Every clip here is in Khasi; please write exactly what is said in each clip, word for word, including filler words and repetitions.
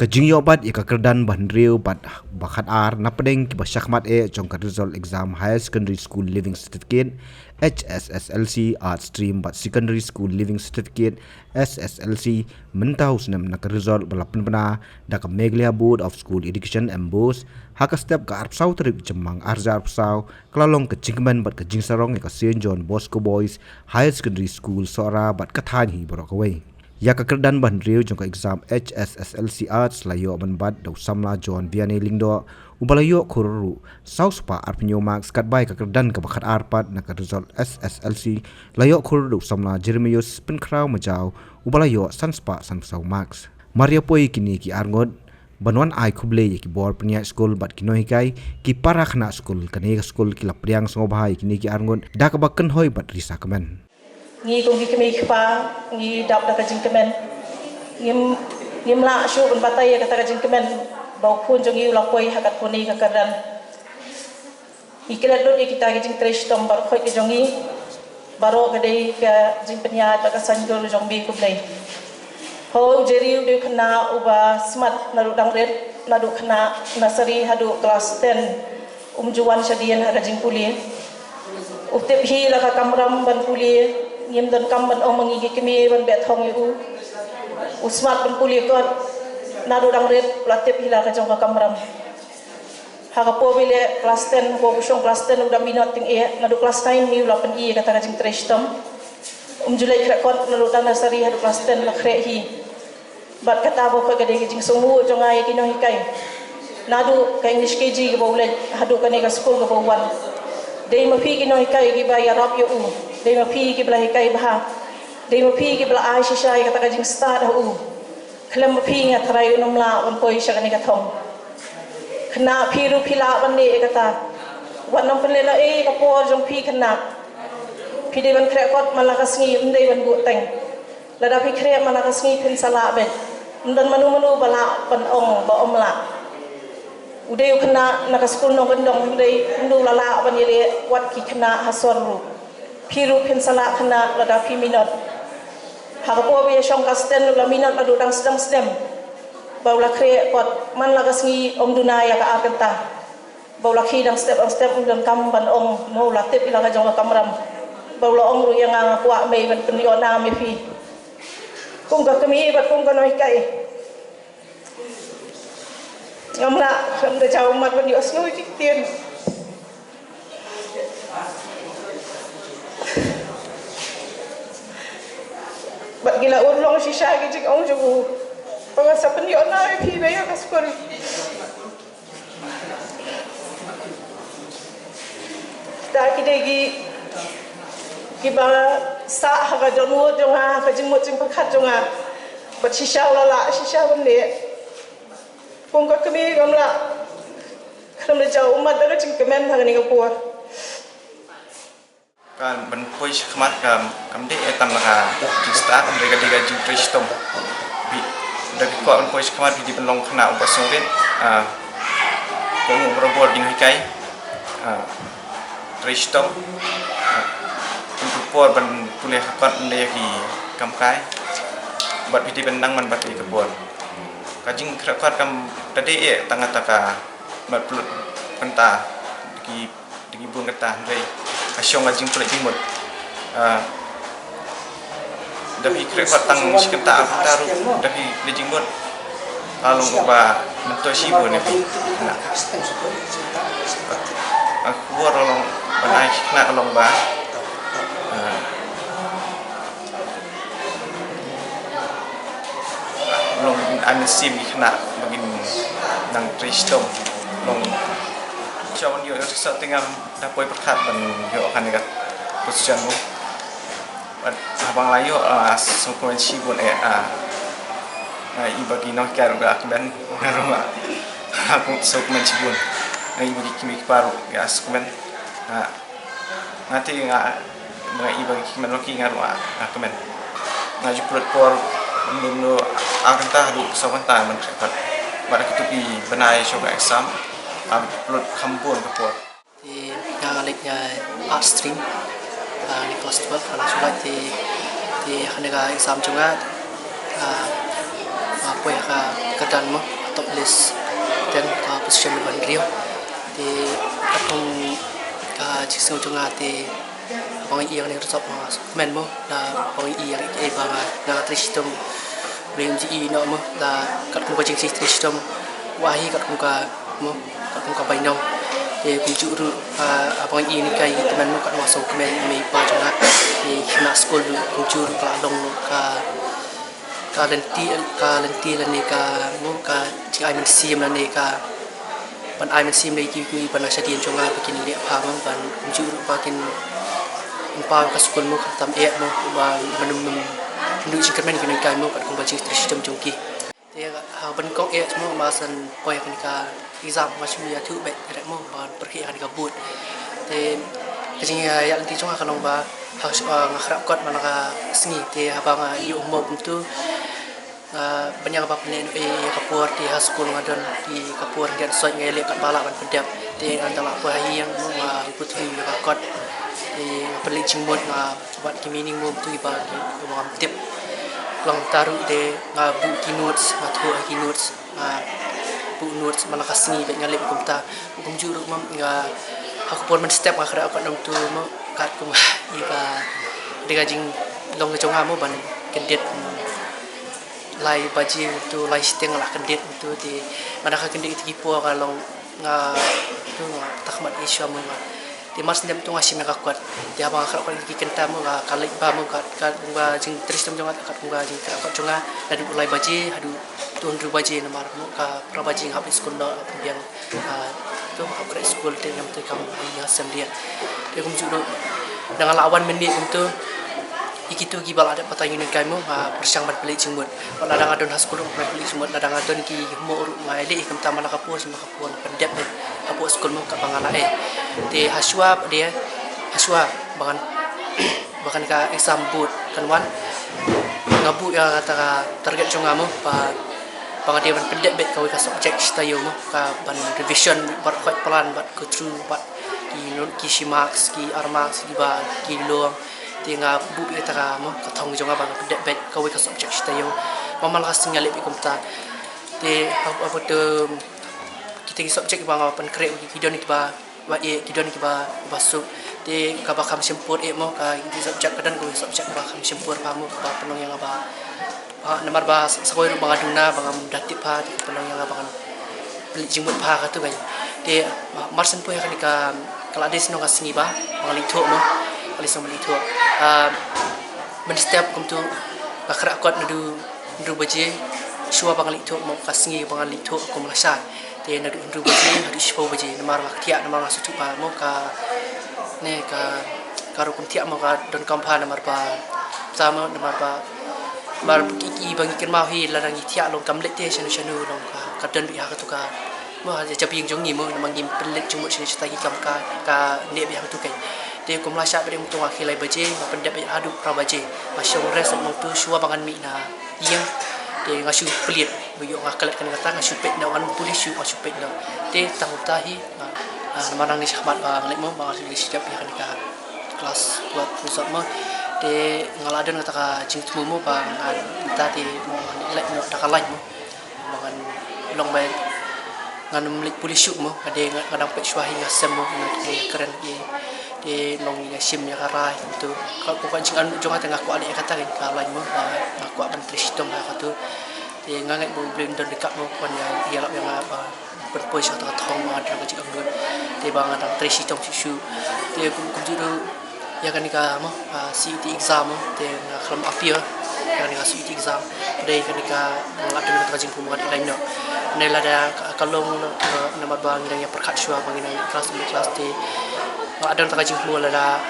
Ka jingïoh bat ïa ka kyrdan ba hynriew bad ba khatar napdeng kiba shakhmat eh jong ka result exam Higher Secondary School Leaving Certificate, H S S L C Arts Stream bad Secondary School Leaving Certificate, S S L C, mynta u snem na ka result ba la pynbna da ka Meghalaya Board of School Education, MBOSE, ha ka step ka arphew saw tarik Jymmang arhajar arphew saw, ka la long ka jingkmen bad ka jingsarong ïa ka Saint John Bosco Boys Higher Secondary School Sohra bad ka thaiñ hi baroh kawei. Ïa ka kyrdan ba hynriew jong ka exam H S S L C Arts la ïoh ban bat da u samla John Vianney Lyngdoh, uba la ïoh khur ruh saw spah arphew hynñiew marks, katba ïa ka kyrdan kaba khatar pat na ka result S S L C la ïoh khur da u samla Jeremius Pynkhraw Majaw, uba la ïoh san spah sanphew saw marks. Mar ïa poi kine ki arngut, ban wan ai khublei ïa ki bor pynïaid skul bad ki nonghikai, ki para khynnah skul, kane ka skul ki la pdiang sngewbha ïa kine ki arngut da kaba kynhoi bad risa kmen. Ngi kum ki kmie ki kpa, ngi dap da ka jingkmen. Ngim, ngim lah shuh ban batai ïa kata ka jingkmen ba u khun jong ngi u la poi ha katto katne ka kyrdan. Ngi klet lut ïa kita ki jingtrei shitom baroh khoit ki jong ngi. Baroh ka dei ka jingpynïaid bad ka saiñdur jong me, khublei. Ho u Jerry u dei u khynnah uba smat naduh dang rit, naduh khynnah nursery haduh klas ten. Um ju wan shadien ha ka jingpule. U tip hi la ka kamram ban pule, ngim donkam ban ong ma ngi ki kmie ban beh thong ïa u. U smat ban pule kot, naduh dang rit, u la tip hi la ka jong ka kamram. Ha ka por ba ïaleh klas ten, ha ka por ba u shong klas ten u dang minot tyngeh, naduh klas nine ngi u la pyni ïa kata ka jingtrei shitom. Um ju leit khreh kot naduh tang nursery haduh klas ten la khreh hi. Bad kata baroh ka dei ka jingsngewnguh jong nga ïa ki nonghikai. Naduh ka English K G kaba u leit haduh kane ka skul kaba u wan. Dei ma phi ki nonghikai kiba ïarap ïa u. Dei ma phi kiba la hikai bha. Dei ma phi kiba la ai shisha ïa kata ka jingstad ha u. Khlem ma phi nga tharai un ym lah ban poi sha kane ka thong. Khynnah, phi ruh phi lah ban leh ïa kata. Wat nang pynlehnohei ïa ka por jong phi khynnah. Phi dei ban khreh kot man la ka sngi, ym dei ban buhteng. Lada phi khreh man la ka sngi phin sa lah beit. Ym don mano mano ba lah ban ong ba ym lah. U dei u khynnah na ka skul nongkyndong, hynrei kumno u la lah ban ïaleh wat ki khynnah ha sor ruh. Phi ruh phin sa lah khynnah lada phi minot. Ha ka por ba ïa shong klas ten u la minot naduh dang sdang snem. Ba u la khreh kot man la ka sngi ym duna ïa ka ar kynta. Ba u la khie dang step dang step, ym donkam ban ong, mo, u la tip ïa la ka jong ka kamram. Ba u la ong ruh ïa nga, nga kwah mei ban pynïoh nam ïa phi. Kum ka kmie bad kum ka nonghikai. Ngam lah, ngam da jaw ummat ban ïohsngew ïa ki ktien. Bad ki la urlong shisha ki jingong jong u. Ba nga sa pynïoh nam ïa phi ba ïa ka skul. Da ki dei ki, kiba sah ha ka dohnud jong nga, ha ka jingmut jingpyrkhat jong nga. Bad shisha u la lah, shisha ban leh. Kum ka kmie ngam lah. Khlem da jaw ummat da ka jingkmen ha kane ka por. Ka ban poi shakhmat ka kam dei eh tang la ka jingstad, hynrei ka dei ka jingtrei shitom. Phi, da phi kwah ban poi shakhmat phi dei ban long khynnah uba sngewrit, ah, kohnguh barabor ki nonghikai, ah, trei shitom, ah, pynpur por ban pule ha kot, ym dei ïa ki kam kai. Bad phi dei ban nang man bad ïa ka bor. Ka jingkhreh kot kam da dei eh tang kata ka mat pynlut kynta ki Da ki bun kata, hynrei ka shong ka jingpynleit jingmut. Ah, da phi khreh pat tang shi kynta ar kynta ruh, da phi pynleit jingmut, ka long ba myntoi shibun ïa phi. Nga, ka khubor ka long ban ai shi khynnah ka long ba, ah, long ai mynsiem ïa ki khynnah ba kin nang trei shitom. Long sha wan ïoh ïa ka sat te ngam da poi pyrkhat ban ïoh kane ka position mo. Bad haba nga la ïoh, ah, sngewkmen shibun eh, ah, nga i ba ki nonghikai ruh ka kmen, nga ruh nga sngewkmen shibun. Nga i ba ki kmie ki kpa ruh ka sngewkmen. Ah, Nga te nga, nga i ba ki kmen, ba ki nga ruh nga kmen. Nga ju pynlut por mynno mynno ar kynta haduh saw kynta ban khreh pat. Bad ha kito ki bnai sha ka exam nga pynlut kham bun ka por. Te nga nga leit na Arts stream, ah, na klas twelve nga la shu leit te, te ha kane ka exam jong nga, ah, Nga poi ha ka, ka dal mo, top list. Then ka position number hynriew. Te katkum ka jingsngew jong nga te, haba nga ïohi ïa kane ka result nga sngewkmen mo, da haba nga ïohi ïa kaei ba nga, nga trei shitom. Ba ym ju ïohi noh mo, da katkum ka jingtrei shitom. Wah hi katkum ka mo, katkum ka bainong. Te kumjuh ruh, ah, haba nga ïohi ïa kane ka tymmen mo, katba nga sngewkmen ïa i mei i pa jong nga. Te khynnah skul ruh kumjuh ruh ka la long ka, ka lynti, ka lynti lane ka mo, ka jingai mynsiem lane ka ban ai mynsiem ïa kiwei kiwei ba na shadien jong nga ba kin leh bha mo, ban kumjuh ruh ba kin, kin paw ka skul mo, khamtam eh mo, ba ban ym, ym, ym duh jingkyrmen ki nonghikai mo, katkum ka jingtrei shitom jong ki. Te ha ban kong eh mo, ba san poi ha kane ka exam, nga shu ïathuh beit direct mo, ban pyrkhat ha kane ka board. Te ka jingïaid lynti jong nga ka long ba ha, ah, nga khreh kot man la ka sngi, te haba nga ïoh homework kumto, ah, ban ïa kaba pynleit noh ïa ka por, te ha skul nga don ïa ka por, nga soi nga ïaleh katba lah ban pyndep. Te ngan da lah poi ha ïing mo, nga put hi ïa ka kot. Te nga pynleit jingmut, nga wad ki meaning mo, kumto kiba, kiba ngam tip. Khlem ta ruh te nga buh ki notes, nga thoh ha ki notes, nga buh notes man la ka sngi beit nga leh kumta. Kumjuh ruh mo nga ha ka por mynstep nga khreh kot kumto mo, katkum ïa ka, dei ka jinglong ka jong nga mo ban kyndit, mm, lai baje kumto, lai shiteng la kyndit kumto, te man la ka kyndit kito ki por ka long nga, to nga, ta khmat ïa shuwa mo nga. Te mar snem to nga shim ïa ka kot. Te haba nga khreh kot ïa ki kynta mo, nga, ka leit bha mo, ka, ka, ka jingtrei shitom jong nga, katkum ka jingkhreh kot jong nga, naduh lai baje haduh to hynriew baje, namar mo ka phra baje nga hap leit skul noh, hap biang, ah, to hap khreh skul, te ngam trei kam ïa sem dien. Te kumjuh ruh, da nga la wan mynne kumto, ïa kito kiba la dep batai ïa u nonghikai mo, nga pyrshang ban pynleit jingmut. Lada nga don ha skul ruh nga pynleit jingmut, lada nga don ki homework ruh nga ïaleh kumta man la ka por, man la ka por, pyndep hapoh skul mo katba nga lah eh. Te ha shuwa pat de, ha shuwa ba ngan, ba kan ka exam board kan wan, nga buh ïa kata ka target jong nga mo, ba, ba nga dei ban pyndep beit kawei ka subject shi taïew mo, ka ban revision, bad khot plan, bad go through, bad ki, ki shi marks, ki ar marks kiba ki long. Te nga buh ïa kata ka mo, ka thong jong nga ba ngan pyndep beit kawei ka subject shi taïew. Ba man la ka sngi nga leh beit kumta. Te ha, ha, te kita ki subject ba nga pynkhreh, ki, ki don kiba, ba eh, ki don kiba, ba suk. Te kaba kham shym pur eh mo, ka, ki subject, ka don kawei subject ba kham shym pur bha mo, ba pynlong ïa nga ba, ba, namar ba sa kawei ruh ba nga duna, ba ngam da tip bha, te pynlong ïa nga ba ngan pynleit jingmut bha kato kan. Te mar shen poi ha kane ka, ka la dei shnong ka sngi ba, ba nga leit thoh mo, ka la dei shnong ba leit thoh. Ah, mynstep kumto, nga khreh kot naduh hynriew baje, shuwa ba nga leit thoh mo, ka sngi ba nga leit thoh kum lashai. Te naduh hynriew baje haduh shiphew baje, namar nga thiah, namar nga sngewthuh ba mo ka, ne ka, ka rukom thiah mo ka donkam bha, namar ba, sa mo, namar ba, namar ki, ki ba ngi kynmaw hi, lada ngi thiah long kam leit te shano shano long ka, ka don beit ha kato ka, mo ha jabieng jong ngi mo, namar ngim pynleit jingmut shano shatai ki kam, ka, ka neh beit ha kato ka. Te kum lashai beit kumto nga khie lai baje, nga pyndep beit haduh phra baje. Nga shong rest mo to shuwa ba ngan mih na ïing. Te nga shu plie, ba ïoh nga klet kane kata, nga shu peit noh, ngan pule shuh, nga shu peit noh. Te tang uta hi, nga, ah, namar nangne shakhmat ba nga leit mo, ba nga shu leit shadap ïa kane ka class twelve result mo. Te nga la don kata ka jingthmu mo, ba ngan, uta te mo ngan leit noh da ka line mo. Ba ngan long ba ngan ym leit pule shuh mo, nga dei nga, nga dang peit shuwa hi nga sem mo, nga dei kren ïa, te long ïa shim ïa ka rai kumto. Ka, ka, ka jingangnud jong nga te nga kwah leh ïa kata ka line mo, ba nga kwah ban trei shitom ha kato. Te nga ngeit ba U Blei un don ryngkat mo, ban ïa, ïarap ïa nga ba pynpoi sha kata ka thong ba nga don ka jingangnud. Te ba nga dang trei shitom shuh shuh. Te kum, kumjuh ruh ïa kane ka mo, ah, C U E T exam mo, te nga khlem appear ïa kane ka C U E T exam. Te kane ka, nga la don kata ka jingthmu ba ngan ïa line noh. Te lada ka, ka long, ah, namar ba ngi dang ïa pyrkhat shuwa ba ngi dang class by class te nga la don kata ka jingthmu lada,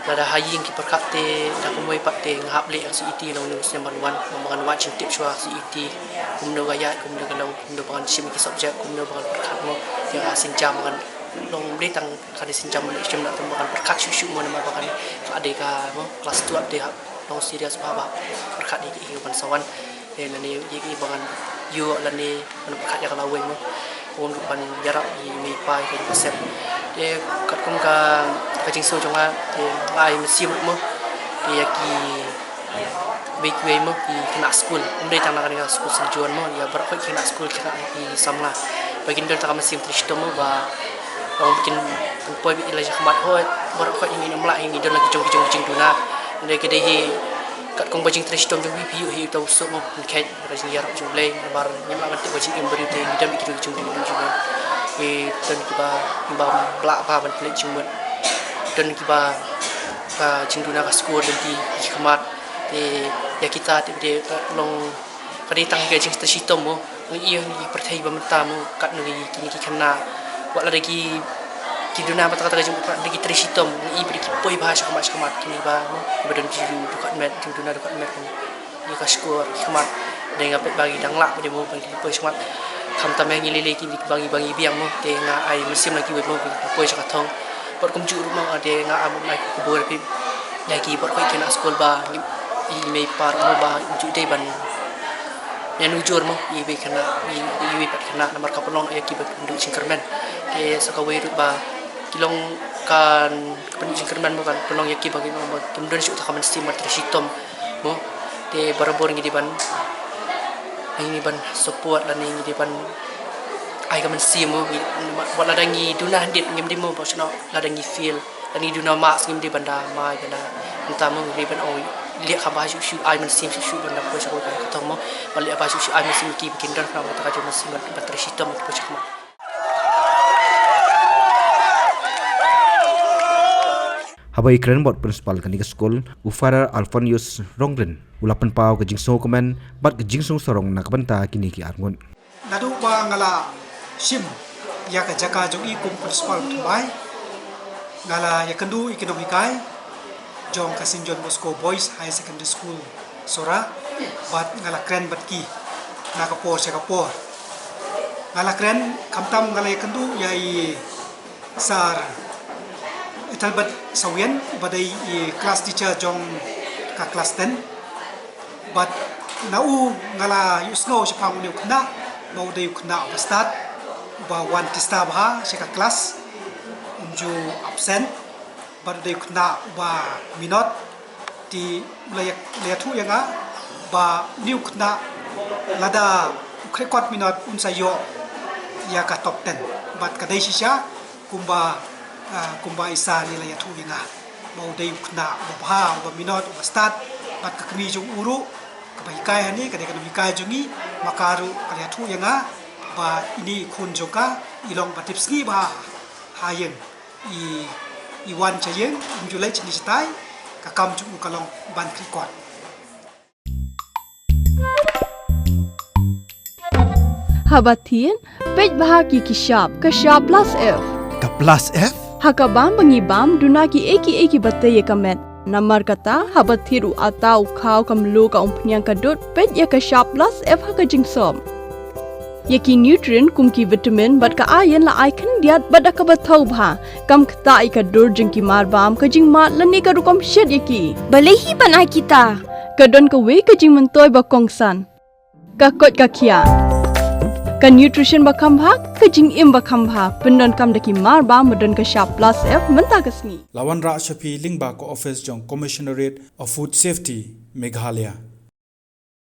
lada ha ïing ki pyrkhat te da kumwei pat te nga hap leh ïa ka C U E T long ne u snem ban wan, ba ngan wad jingtip shuwa C U E T. Kumno ka ïaid, kumno ka long, kumno ba ngan shim ki subject, kumno ba ngan pyrkhat mo, ïa ka sienjam ba ngan long, ym dei tang ka dei sienjam ban leh shim na, tang ba kan pyrkhat shuh shuh mo, namar ba kan ka dei ka mo class twelve te hap long serious bha ba pyrkhat ïa ki ban sa wan. Te lane ïa ki ba kan ïoh lane ban pyrkhat ïa ka lawei mo. Kum ban ïarap ïa i mei i pa ïa ka jingpynsem. Te katkum ka, ka jingsngew jong nga te nga ai mynsiem ruh mo. Te ïa ki Ba kiwei mo ki khynnah skul, ym dei tang na kane ka skul Saint John mo, ïa baroh khoit ki khynnah skul, ki khynnah ki samla. Ba kin don tang ka mynsiem trei shitom mo, ba ong ba kin poi beit ïa la jingkhmat, hooid baroh khoit ngi ym lah, ngi don la ki jong ki jong ki jingduna. Hynrei ka dei hi katkum ka jingtrei shitom jong phi, phi ïoh hi uta u suk mo, phin kheit ka jingïarap jong U Blei, namar ngim lah ban tip ka jingim briew, te ngi don beit ki jong ki jingduna jong ngi. Ngi don kiba, kiba ym lah bha ban pynleit jingmut. Don kiba ka jingduna ka skur lynti ki khmat. Te ïa kita te ba dei ka long, ka dei tang ka jingtrei shitom mo. Ngi ïoh ngi pyrthei ba mynta mo, katno ngi kine ki khynnah. Wat lada ki, ki duna ba ta kata ka jingpyrthei, ki trei shitom, ngi ïoh ba dei ki poi bha sha khmat sha khmat, kine ba mo, ba don ki jingduna dukhat met, jingduna dukhat met mo. Ïa ka skur ki khmat, dei nga peit ba ngi dang lah ba dei mo, ba ngi poi sha khmat. Khamtam ïa ngi lei lei kine ba ngi, ba ngi biang mo, te nga ai mynsiem na kiwei mo, ba ngi poi sha ka thong. Bad kumjuh ruh mo, te nga ai, ai ka khubor phi ïa ki baroh khoit ki khynnah skul ba ngi, i mei i pa ruh mo ba ngi ju dei ban ïanujor mo ïa iwei i khynnah, ïa iwei pat i khynnah, namar ka pynlong ïa ki ba kynduh jingkyrmen. Te sa kawei ruh ba ki long kan, ka pynduh jingkyrmen mo kan pynlong ïa ki ba ki long ba kim don shuh ta ka mynsiem ban trei shitom mo. Te barabor ngi dei ban, ngi dei ban support lane ngi dei ban ai ka mynsiem mo. Ngi, wat lada ngi duna hadien ngim dei mo ba shano, lada ngi fail, lada ngi duna marks ngim dei ban da mai, ban da mynta mo, ngi dei ban ong leh kham bha shuh shuh, ai mynsiem shuh shuh ban da poi sha ka thong mo. Ban leh bha shuh shuh, ai mynsiem ïa ki ba kin don khnang ba ta ka jong mynsiem ban, ban trei shitom ban poi sha khmat. Haba ïakren bad u principal kane ka skul, u Father Alphonsus Rongrin, u la pynpaw ka jingsngewkmen bad ka jingsngewsarong na ka bynta kine ki arngut. Naduh ba nga la shim ïa ka jaka jong i kum principal thymmai, nga la ïakynduh ïa ki nonghikai jong ka Saint John Bosco Boys Higher Secondary School, Sohra, bad nga la kren bad ki na ka por sha ka por. Nga la kren, khamtam nga la ïakynduh ïa i Sir Ethelbert Sawien, ba dei i class teacher jong ka class ten. Bad na u nga la ïohsngew shaphang une u khynnah, ba u dei u khynnah uba stad, uba wan tista bha sha ka class, um ju absent. Bad u dei u khynnah uba minot, te u la ïa, la ïathuh ïa nga ba une u khynnah, lada u khreh kot minot un sa ïoh ïa ka top ten. Bad ka dei shisha kumba, ah, kumba i Sir ne la ïathuh ïa nga, ba u dei u khynnah uba bha, uba minot, uba stad. Bad ka kmie jong u ruh kaba hikai hangne ka dei ka nonghikai jong ngi, ma ka ruh ka la ïathuh ïa nga ba ine i khun jong ka i long ba tipsngi bha ha ïing. I, i wan sha ïing, um ju leit shane shatai, ka kam jong u ka long ban khreh kot. Haba thied, peit bha ki ki shap, ka shap plus F. Ka plus F? Ha ka bam ba ngi bam, duna kiei kiei kiba tei ïa ka met. Namar kata, haba thied u atta, u khaw, ka mluh, ka umphniang, ka dud, peit ïa ka shap plus F ha ka jingsop. Ïa ki nutrient kum ki vitamin bad ka iron la ai khyndiat bad da kaba thaw bha. Kam ktah ïa ka dur jong ki marbam, ka jingmad lane ka rukom shet ïa ki. Balei hi ban ai kita? Ka don kawei ka jingmyntoi ba kongsan. Ka koit ka khiah. Ka nutrition ba kham bha, ka jingim ba kham bha. Pyndonkam da ki marbam ba don ka shap plus F mynta ka sngi. La wanrah sha phi lyngba ka office jong Commissionerate of Food Safety, Meghalaya.